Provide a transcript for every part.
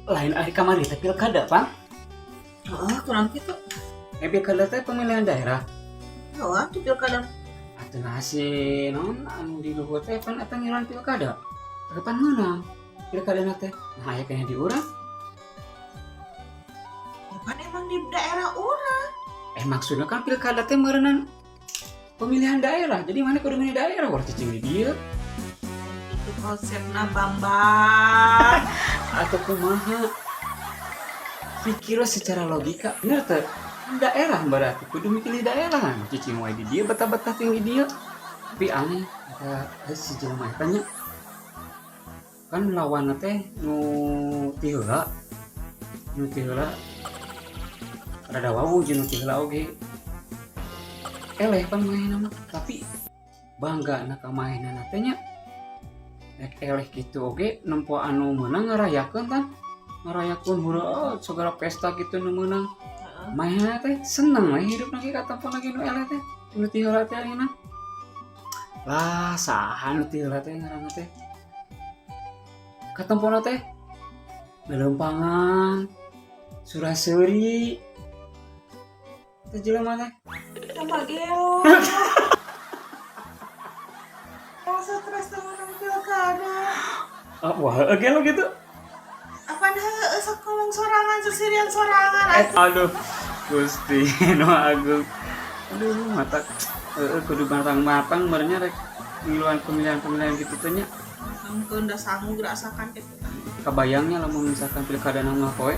Lain ari kamari teh pilkada, Pang. Heeh, kurang kitu. Eh, pilkada teh pemilihan daerah. Heeh, atuh pilkada. Atuh nasi non anu di luhur teh pan eta ngiluan pilkada. Kapan meunang pilkada teh? Nah, aya keneh di urang. Ya pan emang di daerah urang. Eh, maksudnya kan pilkada teh meureunan pemilihan daerah. Jadi mana kudu milih daerah war cicing di dieu. Itu konsepna, Bambang. Atau kumaha? Pikir secara logika, bener teh? Daerah berarti kudu milih daerah. Cicing wae di dieu, betah-betah tinggi dieu. Tapi aneh eta si jelema eta nya. Kan lawanna teh nu ti heula. Nu ti heula rada wawuh jeung nu ti heula oge. Eleh pan manehna mah, tapi bangga na ka manehna teh nya. Rek eleh kitu oge nempo anu meunang ngarayakeun tan. Ngarayakeun hureuh segala pesta gitu nu meunang. Heeh. Manehna teh seneng we hidup lagi katempo lagi nu eleh teh. Nu ti heula teh ayeuna. Lah, saha nu ti heula teh ngaranna teh? Katempona teh lelempangan, sura-seuri. Teh jelema teh. Tambah gelo. Oh, stres teh menang pilkada. Ah, wah, heueuh gelo gitu. Apaan heueuh, sok ngomong sorangan, sesirian sorangan. Eh, aduh, Gusti nu agung. Aduh, mata heueuh kudu matang-matang meureunnya rek ngiluan pemilihan-pemilihan gitu teh nya. Mungkin udah sanggup rasakan gitu. Kabayangnya lamun misalkan pilkada nang poe.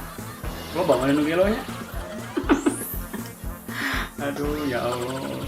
Loba mah nu gelo nya. Aduh, ya Allah.